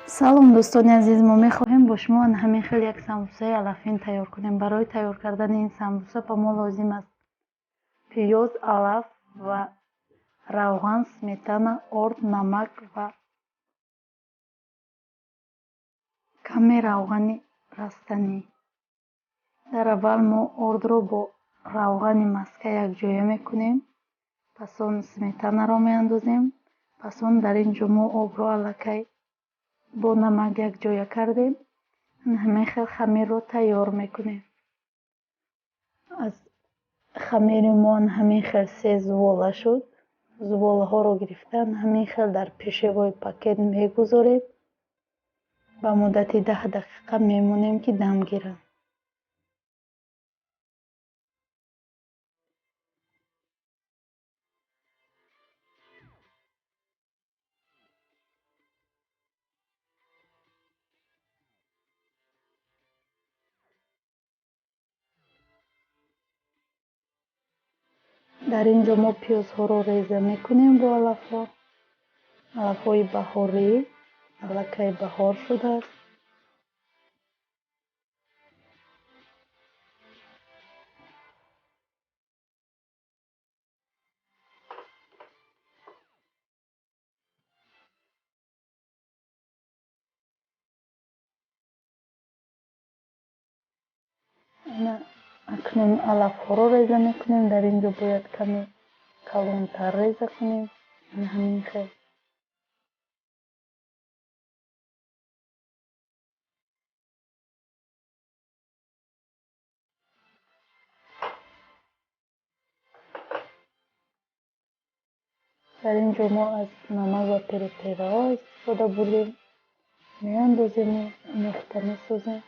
Салом, дӯстони азиз! Мо мехоҳем бо шумо ҳамин хел як самбусаи алафин тайёр кунем. Барои тайёр кардани ин самбуса ба мо лозим аст пиёз, алаф ва равған, сметана, орд, намак ва каме равғани растанӣ. Дар аввал мо ордро бо равғани маска якҷоя мекунем, пас он сметанаро меандозем, пас он дар ин ҷо мо обро аллакай бо намак якҷоя кардем. Ҳамин хел хамирро тайёр мекунем. Аз хамири мо ҳамин хел се зувола шуд. Зуволаҳоро гирифта ҳамин хел дар пищевой пакет мегузорем. Ба муддати 10 дақиқа мемонем, ки дам гиранд. Дар ин ҷо мо пиёзҳоро реза мекунем бо алафҳо. Алафҳои баҳорӣ, аллакай баҳор шудааст. Акнун алафҳоро реза мекунем. Дар ин ҷо бояд каме калонтар реза кунем. Ҳамин хел. Дар ин ҷо мо аз намак ва перепеваҳо истифода бурдем. Меандозему омехта месозем.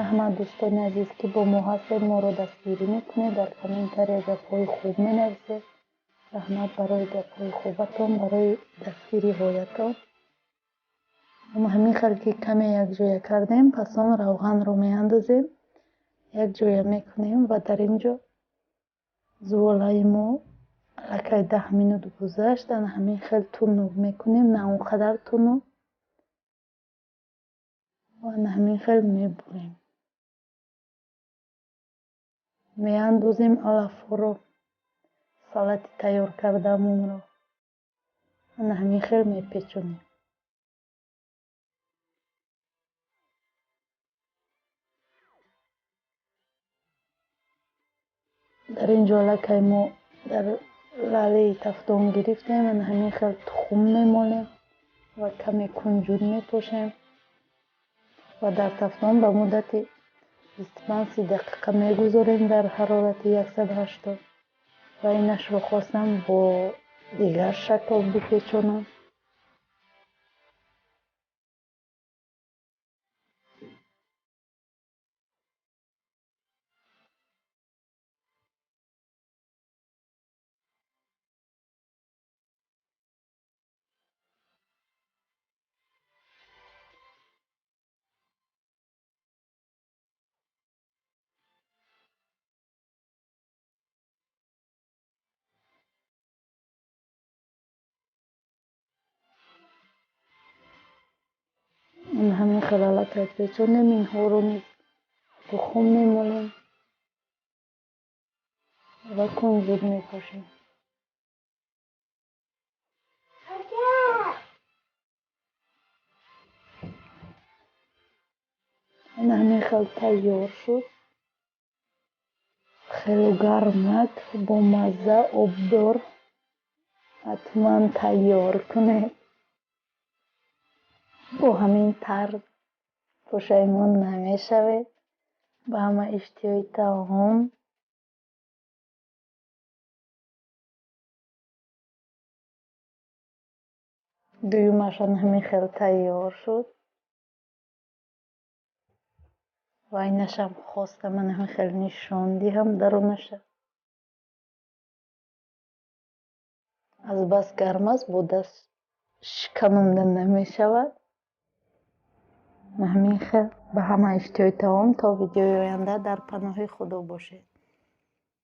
Раҳмат, дӯстони азиз, ки бо мо ҳастед, моро дастгирӣ мекунед, дар комментария гапҳои хуб менависед. Раҳмат барои гапҳои хубатон, барои дастгириҳоятон. Мо ҳамин хел ки каме якҷоя кардем, пас он равғанро меандозем, якҷоя мекунем ва дар ин ҷо зуволаи мо аллакай 10 минут гузашт. Ана ҳамин хел тунук мекунем, на он қадар тунук, ва ана ҳамин хел мебурем. Меандозем алафҳоро, салати тайёр кардаамонро. Ана ҳамин хел мепечонем. Дар ин ҷо аллакай мо дар лалаи тафдон гирифтем. Ана ҳамин хел тухм мемолем ва каме кунҷуд мепошем ва дар тафдон ба муддати 25-30 дақиқа мегузорем дар ҳарорати 180. Ва инашро хостам бо дигар шакл бипечонам. Ҳамин хел аллакай печонем, инҳоро низ тухм мемолем ва кунҷуд мепошем. Ҳамин хел тайёр шуд. Хеле гармак, бомазза, обдор. Ҳатман тайёр кунед. Бо ҳамин тарз пушаймон намешавед. Ба ҳама иштиҳои таом. Дуюмашон ҳамин хел тайёр шуд. Ва инашам хостам ман ҳамин хел нишон диҳам дарунаша. Аз бас гарм аст, бо даст шиканонда намешавад. Ҳамин хел ба ҳама иштиҳои таом. То видеои оянда дар паноҳи Худо бошед.